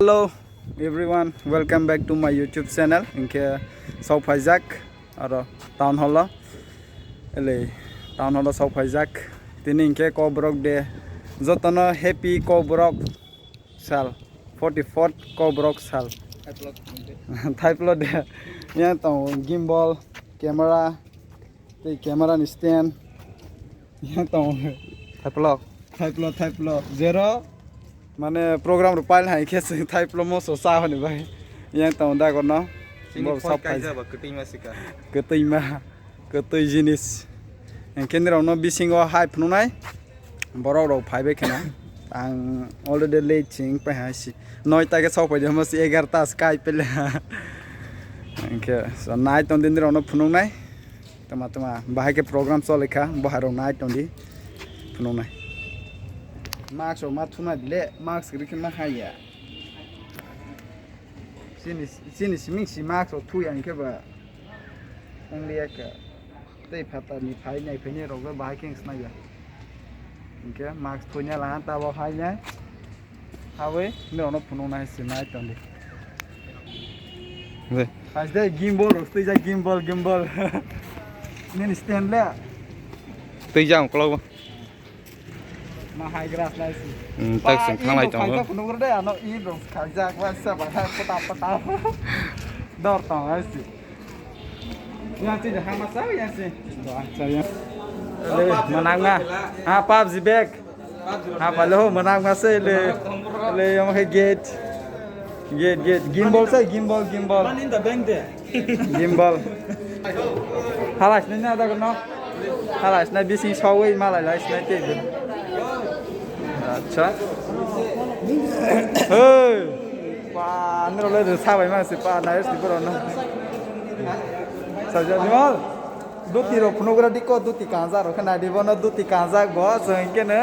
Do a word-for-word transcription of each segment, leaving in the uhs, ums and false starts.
Hello everyone, welcome back to my YouTube channel. Hinkhe sok phaijak aro town hall o, elei town hall o sok phaijak. Tini hinkhe Kokborok day, jotono happy Kokborok sal, forty-fourth Kokborok sal. Thaiplo de, yang tongo gimbal, camera, tei camera ni stand. Yang tongo. Thaiplo. Thaiplo, thaiplo. Zero. Mane program rok pail hai khe chwng thaiplo moso cha hwnwi bai. Yang tongo dago no. Chini bo phoi sap phai kaijak ba kwtwi ma sika. Kwtwi ma. Kwtwi jinis. Yang khe nirok no bisingo hai phunuknai. Borok rok phai bai kheno. Ang already late ching pai hai si. Noi ta khe sok pai de mo si egar ta sky pele. Yang khe so nai ton din nirok no phunuknai. Tama tama bahai khe program choli kha, bo hai rok nai tong di phunuknai. Mask rok ma thunai bile, mask rikhe ma haya. Chini, chini siming si mask rok thuya hinkhe ba wng liya kha. Tei phatar ni phai nai phai ni rok bahai khe wng snai ya. Hinkhe mask thuina laha tabo hai nai. Hawi, nirokno phunukna hai se nai tongdi. Dei. Phaisde gimbal rok twijak gimbal, gimbal. Nini stand le. Twijak ang kolok. Ma hai grass lai si. Hmm, tak sing thanglai tongo. Phunuk de ano i rok khaijak wa sa ba ha pata pata. Dor tong hai si. Yang sini hama sa yang sini. Acha yang. Manang na. Ha PUBG bag. Ha palo manang na se le. Le yang ke gate. Gate gate gimbal se gimbal gimbal. Man in the bank de. Gimbal. Halas ni na da no. Halas na bising sawi malai lai sinai te. Acha. Hey. Pa, nirok le rwsa bai ma se pa, nai se borok no. Sajak Bimal, duti rok phunugra diko, duti kanjak rok khe nai di bono, duti kanjak bo, chwng khe no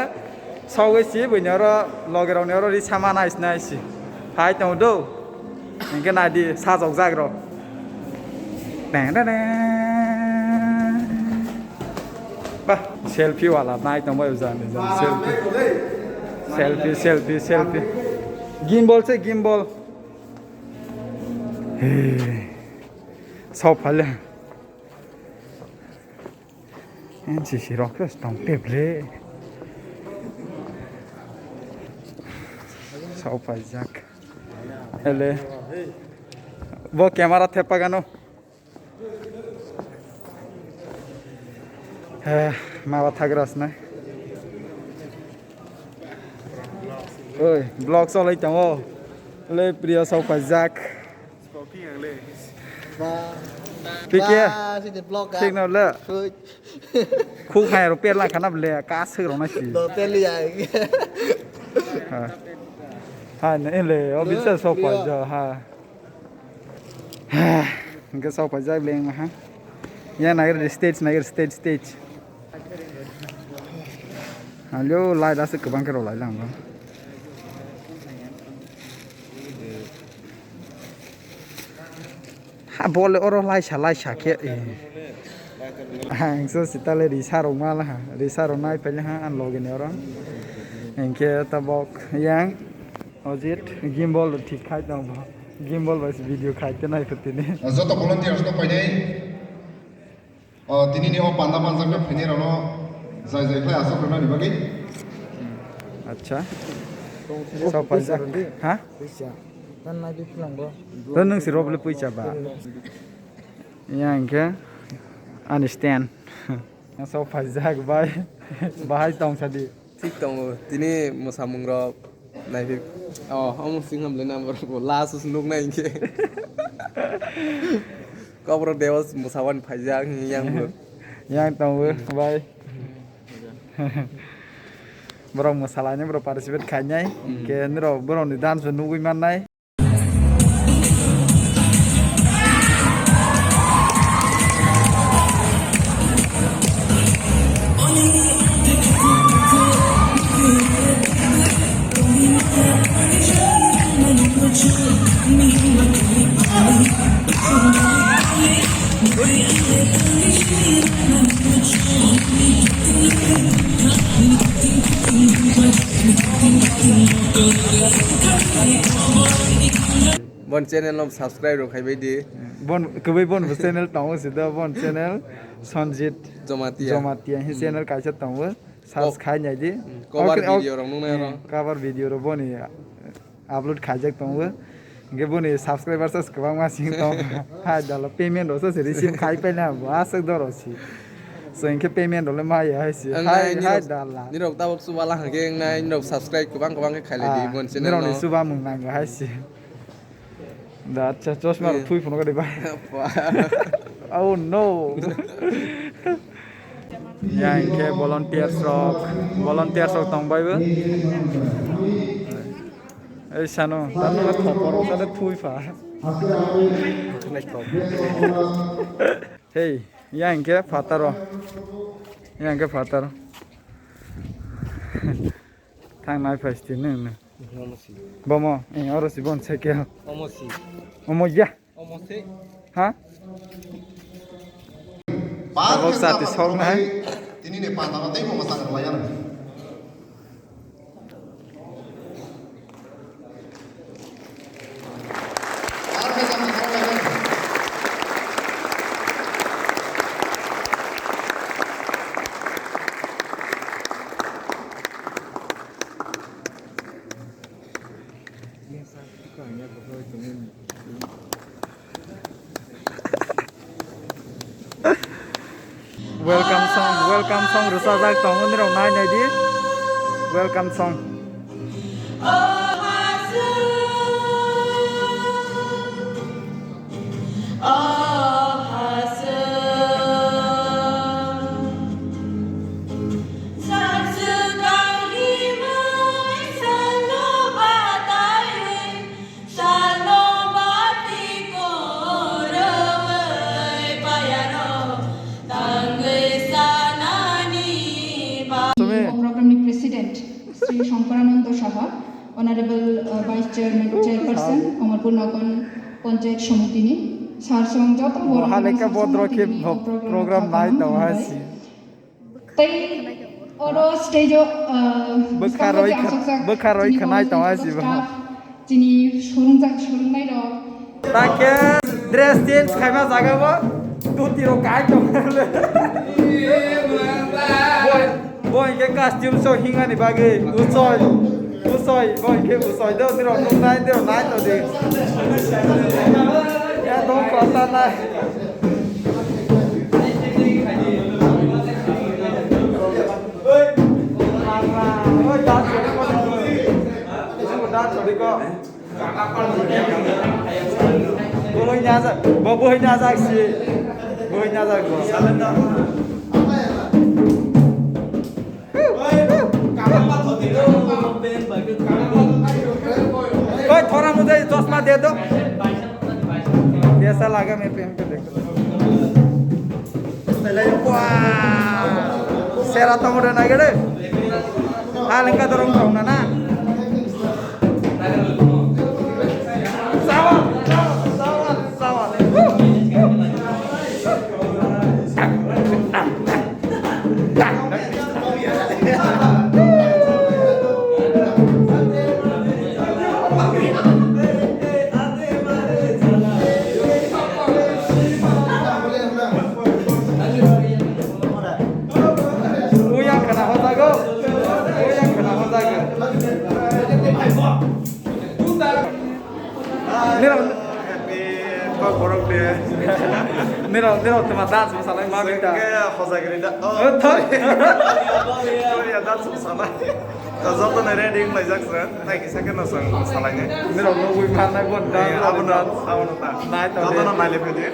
sogwi si buini oro loge rok ni oro ri sama nai nai si. Hai tong do. Hinkhe nai di sajok jak rok. Deng deng deng. Bah, selfie wala nai tong bai jani jani selfie. Selfie, selfie, selfie. Gimbal se gimbal. Hey. Sok phale. N C C rok se tong teble. Sok phaijak. Ele. Bo camera thepa gano. He, ma ba thagra sna. Oi, vlog cholai tongo. Le Priya sok phaijak. Ba. P K. Ba, sini vlog, thik no le. Khuk hai ro per la khana ble ka sik ro na si. Do per li ya. Ha. Ha ne le, o bisa sok phaijak ha. Hingke sok paijak leng maha. Ya nagir stage nagir stage stage. Alo lai dasa kwbang khe rw lai lang. Ha bole oro laisa laisa khe. Ang so sitale risa rok mala ha. Risa rok nai pele ha an loge ni oro. Hingke tabok yang. Ojit, gimbal rok thik khai tong bo. Gimbal bai se video khai te nai phatini. Joto volunteers no painai. O, tini ni o panda manjak no phini rano jai jai khlai asok rwna ni bagwi. Acha. Sok paijak. Ha? Puisa. Tan nai di philang bo. To nung si rob le puisa ba. Ya hingke ani stand. Sok paijak bai. Bahai tong sadi. Thik tongo, tini mwsamung rok naiphi, oh, omo swngam le number bo last o nuknai hinkhe. Kokborok deo mwsawani phaijak hinkhe yang bo. Yang tongo, bai. Borok mwsalaini borok participate khainai, hinkhe norok borokni dance bo nugwi mannai. Bon channel no subscribe rok khai bai di. Bon, kwbui bon bo channel tongo si do, bon channel Sanjit Jamatia. Jamatia, hi channel kaisa tongo, search khai nai di. Hmm, cover video rok nung nai oro. Cover video rok boni upload khaijak tongo. Hingke boni subscribers as kwbangma sing tong. Hai dala payment rok se receive khai paina bo aswk doro si. So hingke payment rok le maya hai si. Ang nai nirok, hai dala. Nirok tabok chuba la hingke ang nai nirok subscribe kwbang kwbang khe khailai di, ah, bon channel nirok ni no. Chuba mung nang hai si. Da acha chosma rok thui phunuk di bai. Oh no. Ya hingke volunteers rok, volunteers rok tong bai bo. Ei sano, tamo thopor rok sade thui pha. Hey, ya hingke phataro. Ya hingke phataro. Thang nai phai sti nung nung. Omo si. Bomo, eh, oro si bon cycle. Omo si. Omo ya. Omo si. Ha? Tabok sati sok nai. Tini ne panda no tei mo masang rwaya na. Welcome song, welcome song rwchajak tongo, nirok nai nai di. Welcome song. Tumi? Program ni President, Shri Shankarananda Saha, Honorable, uh, Vice Chairman, Chairperson, Amarpur Nagan Panchayat Samiti ni, sir song joto borok ni song bodro khe program nai tong hai si. Tei oro stage o, uh, bwkha roi kha-, bwkha roi khwnai tong hai si bo. Chini swrwngjak swrwngnai rok. Take dress change khaima jaga bo, dhuti rok kai tong le. Bo, bo hingke costume so hingani bagwi usoi, usoi, bo hingke usoi do, nirok nuknai, nirok nai to di. Ya dong kota nai. Buhoi najak, bo buhoi najak si. Buhoi najak bo. Koi thora mujhe chosma de do. Kaisa laga main pe, main pe dekh. Wah, sera tong re na gede. Hal engka dorong tong na na. Sawan, sawan, sawan. Uyang khana hojago. Uyang khana hojago. Nirok, happy kok borok de. Nirok, nirok tuma dance mosalai ma beta. Sengke hojagri da. Oh, thoi. Korea dance mosalai. Joto no ready wng laijak sir. Nai kisa khe no song mosalai ne. Nirok nugui phan nai bon dance. Abono, abono ta. Nai to. Joto no nai le phai de.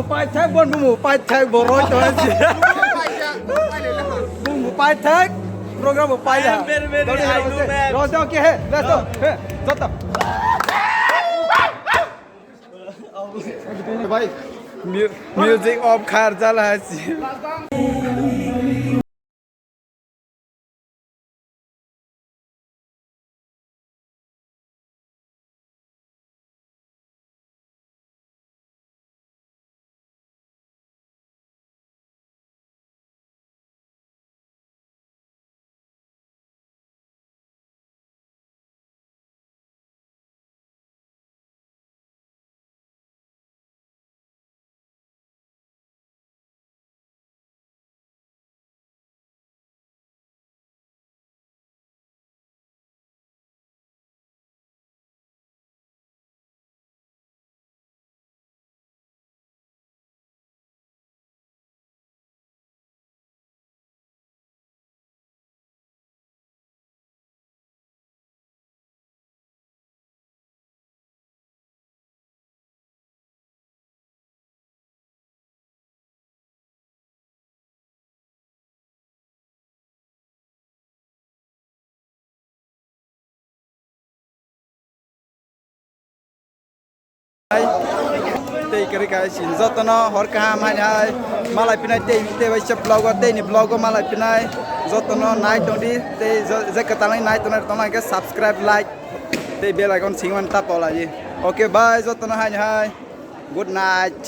Paithak bon bumu, paithak borok to si. Bumu paithak, program bo paila. I am very, very, I know, man. Rose, okay, hey, let's go. Hey, joto. Bhai, mu-, music off khar jala si. Tei kwrwi kaisa jotono hor kaham hai hai malai pinai tei tei bai se vlog o tei ni vlog o malai pinai jotono nai tongdi tei je kwtal nai tongnai tongnai khe subscribe like tei bell icon singman ta polai. Okay bye jotono hai hai good night.